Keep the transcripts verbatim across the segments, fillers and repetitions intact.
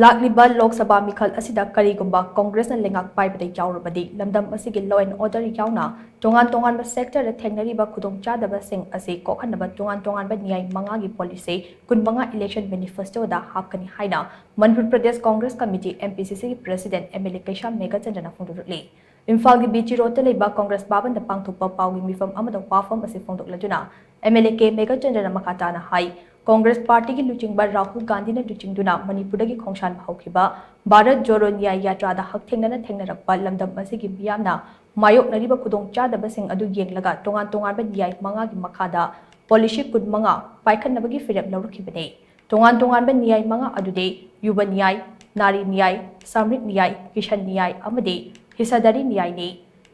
ꯂꯥꯛꯂꯤꯕ ꯂꯣꯛ ꯁꯚꯥ ꯃꯤꯈꯜ ꯑꯁꯤꯗ ꯀꯔꯤꯒꯨꯝꯕ ꯀꯣꯡꯒ꯭ꯔꯦꯁꯅ ꯂꯩꯉꯥꯛ ꯄꯥꯏꯕꯗ ꯌꯥꯎꯔꯕꯗꯤ, ꯂꯝꯗꯝ ꯑꯁꯤꯒꯤ law and order ꯌꯥꯎꯅ ꯇꯣꯉꯥꯟ ꯇꯣꯉꯥꯟꯕ sectorꯗ ꯊꯦꯡꯅꯔꯤꯕ ꯈꯨꯗꯣꯡꯆꯥꯗꯕꯁꯤꯡ ꯑꯁꯤ ꯀꯣꯛꯍꯟꯅꯕ ꯇꯣꯉꯥꯟ ꯇꯣꯉꯥꯟꯕ ꯅꯤꯌꯥꯏ ꯃꯉꯥꯒꯤ policy ꯀꯨꯟꯃꯉꯥ election manifestoꯗ ꯍꯥꯞꯀꯅꯤ ꯍꯥꯏꯅ ꯃꯅꯤꯄꯨꯔ ꯄ꯭ꯔꯗꯦꯁ ꯀꯣꯡꯒ꯭ꯔꯦꯁ ꯀꯃꯤꯇꯤ, MPCCꯒꯤ president MLA ꯀꯩꯁꯥꯝ ꯃꯦꯘꯆꯟꯗ꯭ꯔꯅ ꯐꯣꯡꯗꯣꯛꯂꯤ꯫ ꯏꯝꯐꯥꯜꯒꯤ BG Roadꯇ ꯂꯩꯕ ꯀꯣꯡꯒ꯭ꯔꯦꯁ ꯚꯕꯟꯗ ꯄꯥꯡꯊꯣꯛꯄ ꯄꯥꯎꯒꯤ ꯃꯤꯐꯝ ꯑꯃꯗ ꯋꯥꯐꯝ ꯑꯁꯤ ꯐꯣꯡꯗꯣꯛꯂꯗꯨꯅ MLA ꯀꯦ ꯃꯦꯘꯆꯟꯗ꯭ꯔꯅ ꯃꯈꯥ ꯇꯥꯅ ꯍꯥꯏ, ꯀꯣꯡꯒ꯭ꯔꯦꯁ partyꯒꯤ ꯂꯨꯆꯤꯡꯕ ꯔꯥꯍꯨꯜ ꯒꯥꯟꯙꯤꯅ ꯂꯨꯆꯤꯡꯗꯨꯅ ꯃꯅꯤꯄꯨꯔꯗꯒꯤ ꯈꯣꯡꯁꯥꯟꯕ ꯍꯧꯈꯤꯕ ꯚꯥꯔꯠ ꯖꯣꯔꯣ ꯅ꯭ꯌꯥꯏ ꯌꯥꯇ꯭ꯔꯥꯗ ꯍꯛꯊꯦꯡꯅꯅ ꯊꯦꯡꯅꯔꯛꯄ ꯂꯝꯗꯝ ꯑꯁꯤꯒꯤ ꯃꯤꯌꯥꯝꯅ ꯃꯥꯌꯣꯛꯅꯔꯤꯕ ꯈꯨꯗꯣꯡꯆꯥꯗꯕꯁꯤꯡ ꯑꯗꯨ ꯌꯦꯡꯂꯒ ꯇꯣꯉꯥꯟ ꯇꯣꯉꯥꯟꯕ ꯅꯤꯌꯥꯏ ꯃꯉꯥꯒꯤ ꯃꯈꯥꯗ policy ꯀꯨꯟꯃꯉꯥ ꯄꯥꯏꯈꯠꯅꯕꯒꯤ ꯐꯤꯔꯦꯞ ꯂꯧꯔꯛꯈꯤꯕꯅꯤ꯫ ꯇꯣꯉꯥꯟ ꯇꯣꯉꯥꯟꯕ ꯅꯤꯌꯥꯏ ꯃꯉꯥ ꯑꯗꯨꯗꯤ ꯌꯨꯕ ꯅꯤꯌꯥꯏ, ꯅꯥꯔꯤ ꯅꯤꯌꯥꯏ, ꯁꯥꯝꯔꯤꯛ ꯅꯤꯌꯥꯏ, ꯀꯤꯁꯟ ꯅꯤꯌꯥꯏ ꯑꯃꯗꯤ ꯍꯤꯁꯥꯗꯥꯔꯤ ꯅꯤꯌꯥꯏꯅꯤ꯫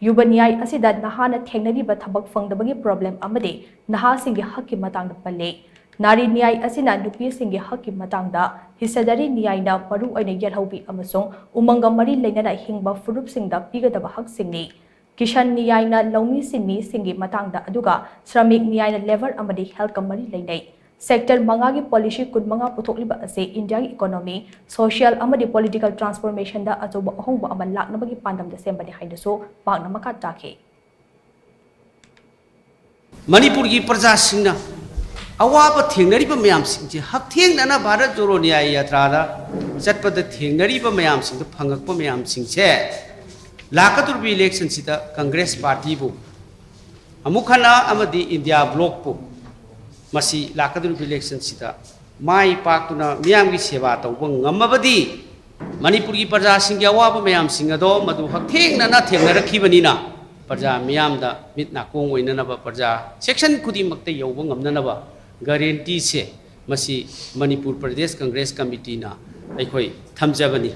ꯌꯨꯕ ꯅꯤꯌꯥꯏ ꯑꯁꯤꯗ ꯅꯍꯥꯅ ꯊꯦꯡꯅꯔꯤꯕ ꯊꯕꯛ ꯐꯪꯗꯕꯒꯤ problem ꯑꯃꯗꯤ ꯅꯍꯥꯁꯤꯡꯒꯤ ꯍꯛꯀꯤ ꯃꯇꯥꯡꯗ ꯄꯜꯂꯤ꯫ ꯅꯥꯔꯤ ꯅꯤꯌꯥꯏ ꯑꯁꯤꯅ ꯅꯨꯄꯤꯁꯤꯡꯒꯤ ꯍꯛꯀꯤ ꯃꯇꯥꯡꯗ, ꯍꯤꯁꯥꯗꯥꯔꯤ ꯅꯤꯌꯥꯏꯅ ꯃꯔꯨꯑꯣꯏꯅ ꯌꯦꯜꯍꯧꯕꯤ ꯑꯃꯁꯨꯡ ꯎꯃꯪꯒ ꯃꯔꯤ ꯂꯩꯅꯅ ꯍꯤꯡꯕ ꯐꯨꯔꯨꯞꯁꯤꯡꯗ ꯄꯤꯒꯗꯕ ꯍꯛꯁꯤꯡꯅꯤ꯫ ꯀꯤꯁꯟ ꯅꯤꯌꯥꯏꯅ ꯂꯧꯃꯤ ꯁꯤꯟꯃꯤꯁꯤꯡꯒꯤ ꯃꯇꯥꯡꯗ, ꯑꯗꯨꯒ ꯁ꯭ꯔꯃꯤꯛ ꯅꯤꯌꯥꯏꯅ labour ꯑꯃꯗꯤ healthꯀ ꯃꯔꯤ ꯂꯩꯅꯩ꯫ Sector ꯃꯉꯥꯒꯤ policy ꯀꯨꯟꯃꯉꯥ ꯄꯨꯊꯣꯛꯂꯤꯕ ꯑꯁꯤ ꯏꯟꯗꯤꯌꯥꯒꯤ economy, social ꯑꯃꯗꯤ political transformationꯗ ꯑꯆꯧꯕ ꯑꯍꯣꯡꯕ ꯑꯃ ꯂꯥꯛꯅꯕꯒꯤ ꯄꯥꯟꯗꯝꯗ ꯁꯦꯝꯕꯅꯤ ꯍꯥꯏꯅꯁꯨ ꯃꯍꯥꯛꯅ ꯃꯈꯥ ꯇꯥꯈꯤ꯫ ꯃꯅꯤꯄꯨꯔꯒꯤ ꯄ꯭ꯔꯖꯥꯁꯤꯡꯅ ꯑꯋꯥꯕ ꯊꯦꯡꯅꯔꯤꯕ ꯃꯌꯥꯝꯁꯤꯡꯁꯦ ꯍꯛꯊꯦꯡꯅꯅ ꯚꯥꯔꯠ ꯖꯣꯔꯣ ꯅ꯭ꯌꯥꯌ ꯌꯥꯇ꯭ꯔꯥꯗ ꯆꯠꯄꯗ ꯊꯦꯡꯅꯔꯤꯕ ꯃꯌꯥꯝꯁꯤꯡꯗ ꯐꯪꯉꯛꯄ ꯃꯌꯥꯝꯁꯤꯡꯁꯦ ꯂꯥꯛꯀꯗꯧꯔꯤꯕ electionꯁꯤꯗ ꯀꯪꯒ꯭ꯔꯦꯁ partyꯕꯨ ꯑꯃꯨꯛ ꯍꯟꯅ ꯑꯃꯗꯤ ꯏꯟꯗꯤꯌꯥ blockꯄꯨ ꯃꯁꯤ ꯂꯥꯛꯀꯗꯧꯔꯤꯕ electionꯁꯤꯗ ꯃꯥꯏ ꯄꯥꯛꯇꯨꯅ ꯃꯤꯌꯥꯝꯒꯤ ꯁꯦꯕꯥ ꯇꯧꯕ ꯉꯝꯃꯕꯗꯤ ꯃꯅꯤꯄꯨꯔꯒꯤ ꯄ꯭ꯔꯖꯥꯁꯤꯡꯒꯤ ꯑꯋꯥꯕ ꯃꯌꯥꯝꯁꯤꯡ ꯑꯗꯣ ꯃꯗꯨ ꯍꯛꯊꯦꯡꯅꯅ ꯊꯦꯡꯅꯔꯛꯈꯤꯕꯅꯤꯅ ꯄ꯭ꯔꯖꯥ ꯃꯤꯌꯥꯝꯗ ꯃꯤꯠ ꯅꯥꯀꯣꯡ ꯑꯣꯏꯅꯅꯕ, ꯄ꯭ꯔꯖꯥ section ꯈꯨꯗꯤꯡꯃꯛꯇ ꯌꯧꯕ ꯉꯝꯅꯅꯕ guaranteeꯁꯦ ꯃꯁꯤ ꯃꯅꯤꯄꯨꯔ ꯄ꯭ꯔꯗꯦꯁ ꯀꯪꯒ꯭ꯔꯦꯁ ꯀꯃꯤꯇꯤꯅ ꯑꯩꯈꯣꯏ ꯊꯝꯖꯕꯅꯤ꯫